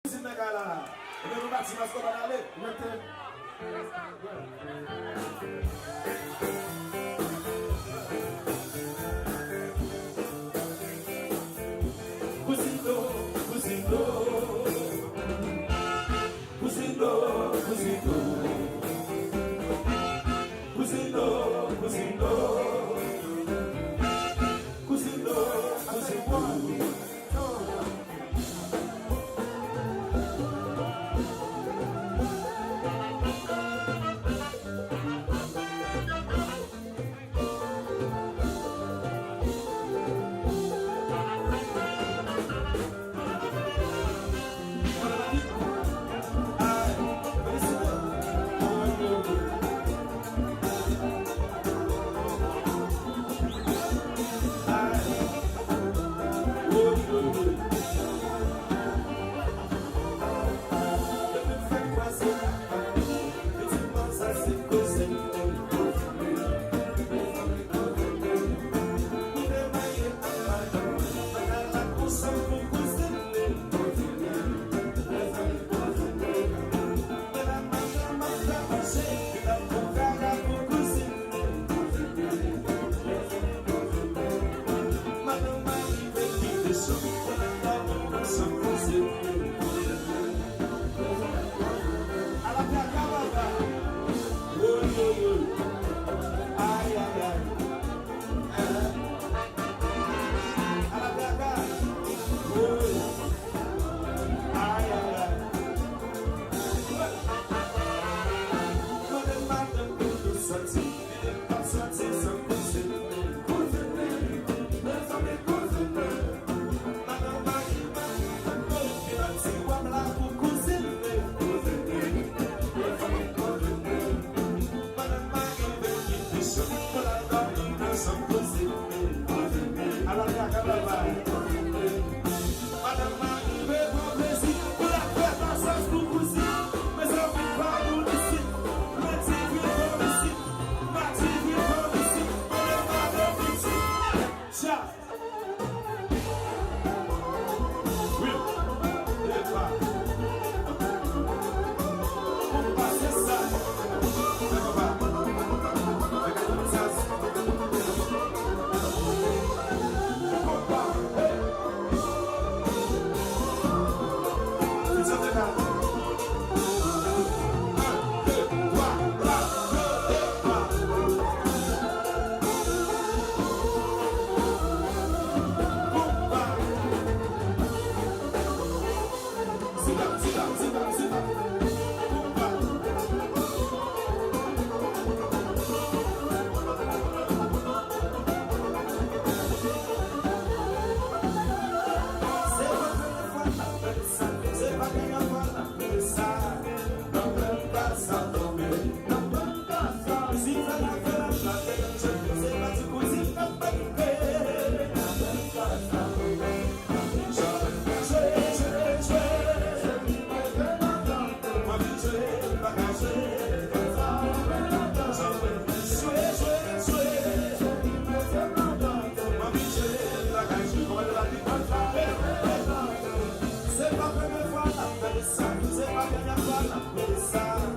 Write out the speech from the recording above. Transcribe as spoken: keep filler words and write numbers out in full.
Ti nèg la la. Ebyen, nou pati, mas konpa n ale. Mete. Kouzin do, kouzin do. Kouzin do, kouzin do. Kouzin do, kouzin do. Kouzin do, kouzin do. Ay, ay, ay. Ay, ay, ay. Mande madanm pou nou soti. Li di m p ap soti san kouzin. Kouzin, mezanmi, kouzin. Madanm mari, mari, mari, mete ti wòb la pou kouzin. Kouzin, mezanmi, kouzin. Madanm mari vin ki pis pou l al dòmi nan chanm kouzin. Ala kaka babay. Madanm mari vin pran plezi pou l al fè masaj pou kouzin. Mezanmi, pa moun isit. Mwen di vin pran isit. Mwen di vin pran isit. Mwen madanm isit. Tcha. Wi. Epa. Konpa se sa. Konpa. Konpa. Konpa. Hey. Fè sa fè la. Un, deux, trois, quatre, deux, trois. Konpa. Sit down, sit down, sit down, sit down. Konpa. Se pa premye fwa n ap fè sa, se pa dènyè fwa n ap fè sa. Nan menm kasa tonbe, nan menm kasa. Si fè la fè la, la fè la, se pa ti kouzin k ap pale. Nan menm kasa tonbe. Se pa premye fwa n ap fè sa, se pa dènyè fwa n ap fè sa.